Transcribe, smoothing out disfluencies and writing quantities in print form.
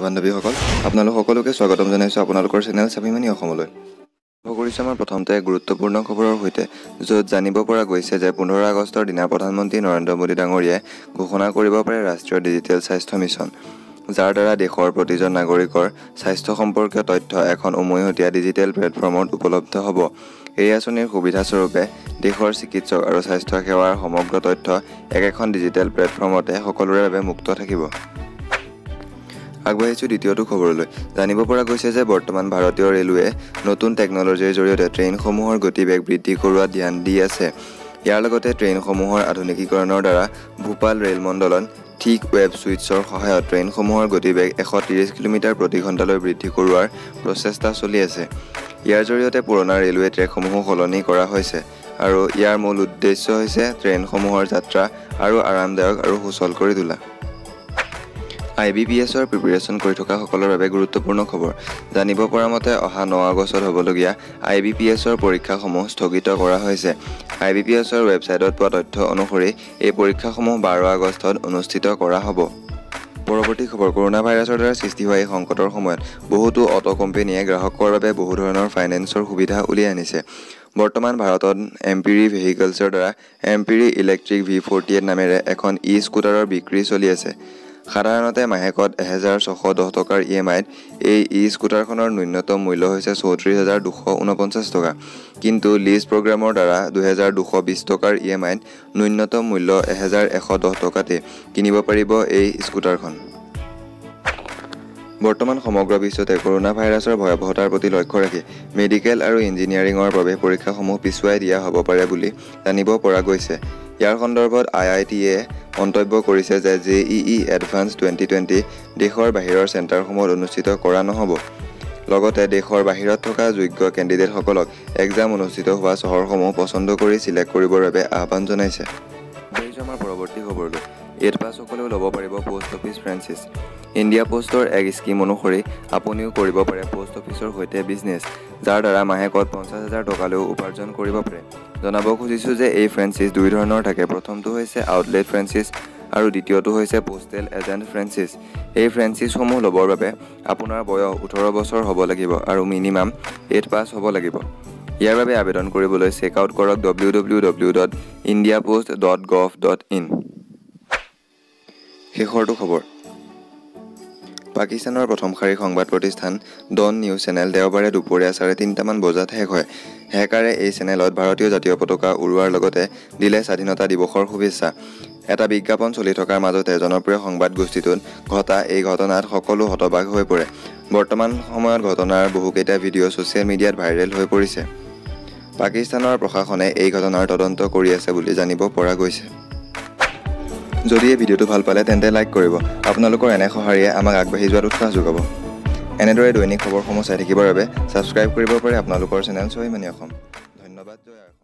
বান্ধৱীসকল, আপোনালোক সকলোকে স্বাগতম জনাইছোঁ আপোনালোকৰ চেনেল স্বাভিমানী অসমলৈ। আৰম্ভ কৰিছোঁ আমাৰ প্ৰথমতে এক গুৰুত্বপূৰ্ণ খবৰৰ সৈতে, য'ত জানিব পৰা গৈছে যে 15 আগষ্টৰ দিনা প্ৰধানমন্ত্ৰী নৰেন্দ্ৰ মোদী ডাঙৰীয়াই ঘোষণা কৰিব পাৰে ৰাষ্ট্ৰীয় ডিজিটেল স্বাস্থ্য মিছন, যাৰ দ্বাৰা দেশৰ প্ৰতিজন নাগৰিকৰ স্বাস্থ্য সম্পৰ্কীয় তথ্য এখন উমৈহতীয়া ডিজিটেল প্লেটফৰ্মত উপলব্ধ হ'ব। এই আঁচনিৰ সুবিধাস্বৰূপে দেশৰ চিকিৎসক আৰু স্বাস্থ্য সেৱাৰ সমগ্ৰ তথ্য একেখন ডিজিটেল প্লেটফৰ্মতে সকলোৰে বাবে মুক্ত থাকিব। আগবাঢ়িছোঁ দ্বিতীয়টো খবৰলৈ। জানিব পৰা গৈছে যে বৰ্তমান ভাৰতীয় ৰেলৱে নতুন টেকন'লজিৰ জৰিয়তে ট্ৰেইনসমূহৰ গতিবেগ বৃদ্ধি কৰোৱাত ধ্যান দি আছে। ইয়াৰ লগতে ট্ৰেইনসমূহৰ আধুনিকীকৰণৰ দ্বাৰা ভূপাল ৰেল মণ্ডলত ঠিক ৱেব ছুইচৰ সহায়ত ট্ৰেইনসমূহৰ গতিবেগ 130 কিলোমিটাৰ প্ৰতি ঘণ্টালৈ বৃদ্ধি কৰোৱাৰ প্ৰচেষ্টা চলি আছে। ইয়াৰ জৰিয়তে পুৰণা ৰেলৱে ট্ৰেকসমূহো সলনি কৰা হৈছে আৰু ইয়াৰ মূল উদ্দেশ্য হৈছে ট্ৰেইনসমূহৰ যাত্ৰা আৰু আৰামদায়ক আৰু সুচল কৰি তোলা। আই বি পি এছৰ প্ৰিপেৰেশ্যন কৰি থকাসকলৰ বাবে গুৰুত্বপূৰ্ণ খবৰ। জানিব পৰা মতে অহা 9 আগষ্টত হ'বলগীয়া আই বি পি এছৰ পৰীক্ষাসমূহ স্থগিত কৰা হৈছে। আই বি পি এছৰ ৱেবছাইটত পোৱা তথ্য অনুসৰি এই পৰীক্ষাসমূহ 12 আগষ্টত অনুষ্ঠিত কৰা হ'ব। পৰৱৰ্তী খবৰ, কৰোণা ভাইৰাছৰ দ্বাৰা সৃষ্টি হোৱা এই সংকটৰ সময়ত বহুতো অট' কোম্পেনীয়ে গ্ৰাহকৰ বাবে বহু ধৰণৰ ফাইনেন্সৰ সুবিধা উলিয়াই আনিছে। বৰ্তমান ভাৰতত এম্পিৰি ভেহিকলছৰ দ্বাৰা এম্পিৰি ইলেক্ট্ৰিক ভি 48 নামেৰে এখন ই স্কুটাৰৰ বিক্ৰী চলি আছে। সাধাৰণতে মাহেকত 1610 টকাৰ ই এম আইত এই ই স্কুটাৰখনৰ ন্যূনতম মূল্য হৈছে 34,249 টকা। কিন্তু লিজ প্ৰগ্ৰামৰ দ্বাৰা 2220 টকাৰ ই এম আইত ন্যূনতম মূল্য 1110 টকাতে কিনিব পাৰিব এই স্কুটাৰখন। বৰ্তমান সমগ্ৰ বিশ্বতে কৰোণা ভাইৰাছৰ ভয়াৱহতাৰ প্ৰতি লক্ষ্য ৰাখি মেডিকেল আৰু ইঞ্জিনিয়াৰিঙৰ প্ৰৱেশ পৰীক্ষাসমূহ পিছুৱাই দিয়া হ'ব পাৰে বুলি জানিব পৰা গৈছে। ইয়াৰ সন্দৰ্ভত আই আই টিয়ে মন্তব্য কৰিছে যে জে ই ই এডভান্স 2020 দেশৰ বাহিৰৰ চেণ্টাৰসমূহত অনুষ্ঠিত কৰা নহ'ব। লগতে দেশৰ বাহিৰত থকা যোগ্য কেণ্ডিডেটসকলক এক্সাম অনুষ্ঠিত হোৱা চহৰসমূহ পচন্দ কৰি চিলেক্ট কৰিবৰ বাবে আহ্বান জনাইছে। আগবাঢ়িছোঁ আমাৰ পৰৱৰ্তী খবৰলৈ। এইট পাছসকলেও ল'ব পাৰিব পোষ্ট অফিচ ফ্ৰেঞ্চাইজ। ইণ্ডিয়া পোষ্টৰ এক স্কীম অনুসৰি আপুনিও কৰিব পাৰে পোষ্ট অফিচৰ সৈতে বিজনেছ, যাৰ দ্বাৰা মাহেকত 50,000 টকালৈও উপাৰ্জন কৰিব পাৰে। জনাব খুজিছোঁ যে এই ফ্ৰেঞ্চাইজ দুই ধৰণৰ থাকে। প্ৰথমটো হৈছে আউটলেট ফ্ৰেঞ্চাইজ আৰু দ্বিতীয়টো হৈছে পোষ্টেল এজেণ্ট ফ্ৰেঞ্চাইজ। এই ফ্ৰেঞ্চাইজসমূহ ল'বৰ বাবে আপোনাৰ বয়স 18 বছৰ হ'ব লাগিব আৰু মিনিমাম এইট পাছ হ'ব লাগিব। ইয়াৰ বাবে আবেদন কৰিবলৈ চেক আউট কৰক www.indiapost.gov.in। শেষৰটো খবৰ, পাকিস্তানৰ প্ৰথম শাৰীৰ সংবাদ প্ৰতিষ্ঠান ডন নিউজ চেনেল দেওবাৰে দুপৰীয়া 3:30মান বজাত হেক হয়। হেকাৰে এই চেনেলত ভাৰতীয় জাতীয় পতাকা উৰুৱাৰ লগতে দিলে স্বাধীনতা দিৱসৰ শুভেচ্ছা। এটা বিজ্ঞাপন চলি থকাৰ মাজতে জনপ্ৰিয় সংবাদ গোষ্ঠীটোত ঘটা এই ঘটনাত সকলো হতবাক হৈ পৰে। বৰ্তমান সময়ত ঘটনাৰ বহুকেইটা ভিডিঅ' ছ'চিয়েল মিডিয়াত ভাইৰেল হৈ পৰিছে। পাকিস্তানৰ প্ৰশাসনে এই ঘটনাৰ তদন্ত কৰি আছে বুলি জানিব পৰা গৈছে। যদি এই ভিডিঅ'টো ভাল পালে, তেন্তে লাইক কৰিব। আপোনালোকৰ এনে সঁহাৰিয়ে আমাক আগবাঢ়ি যোৱাত উৎসাহ যোগাব। এনেদৰে দৈনিক খবৰসমূহ চাই থাকিবৰ বাবে ছাবস্ক্ৰাইব কৰিব পাৰে আপোনালোকৰ চেনেল স্বাভিমানী অসম। ধন্যবাদ, জয়।